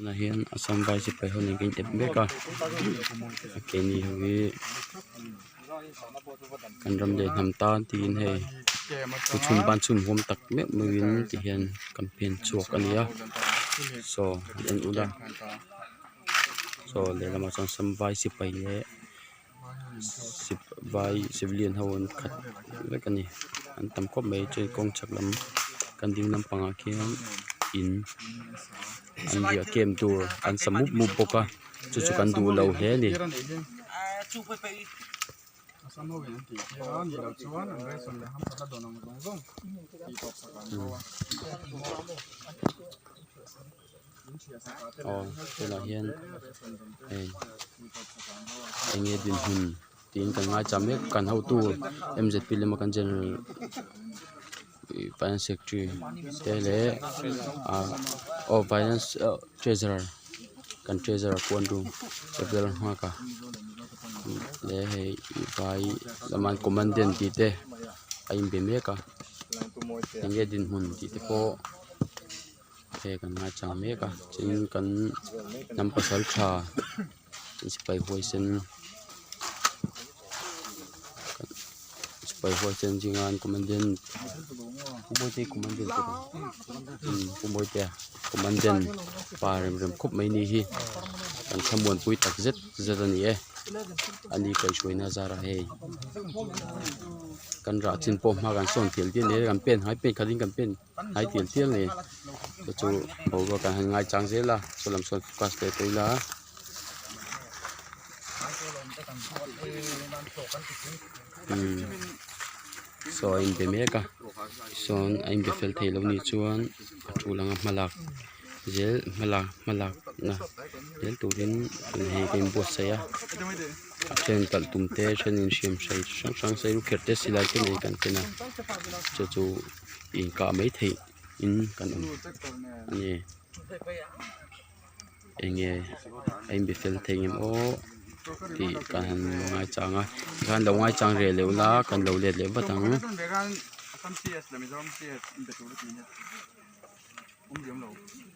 Tunah hian Assam vai sipai ho nen kan in ep mek a keini ho hi kan ram leh hnam tan tiin hei thu chhun ban chhun huam tak meuh meuh in ti hian kan pen chhuak a ni a saw han en ula saw lehlamah chuan assam vai sipai leh vai civilian ho an khat vek a ni an tam khawp mai chuan kawng chhak lam kan ding lampangah khian in an riah camp tur an sa mup mup bawk a chu chu kan duh lo hle a ni. Aw tunah hian hei enge dinhmun tiin kan ngaithla mek kan hotu m z p lama kan general ih finance secretary te leh ah aw finance ah treasurer kan treasurer pawh an nghak a leh hei vai lama an commandant tih te a inbe mek a enge dinhmun tih te pawh. Hei kan ngaichang mek a tin kan hnam pasaltha sipai huaisen sipai huaisen zinga an commandant pu mawitea commandant pu mawitea commandant pa rem rem khawp mai ni hi kan thlamuanpui tak zet zet a ni e ani kaihhruaina zarah hei kan rah chin pawh hma kan sawn tial tial a ni kan pen hai pen khat in kan pen. hnai tial tial a ni chu chu boruak ah hian ngaichang zel a saw lam sawn focus leh tawh ila umm saw a inbe mek a sawn a inbe fel thei lo nih chuan a tul anga hma lak zel hma lak hma lak na zel turin hei ka inbuatsaih a a then kalh tum te a thenin hriam hrei chi hrang hrang sei lukherh te silai te nen kan ken a chu chu. Inkah mai theih in kan awm a ni eng nge a inbe fel thei ngem aw tih kan han ngaichang a tikhan lo ngaichang reh leh ula kan lo let leh vat ang.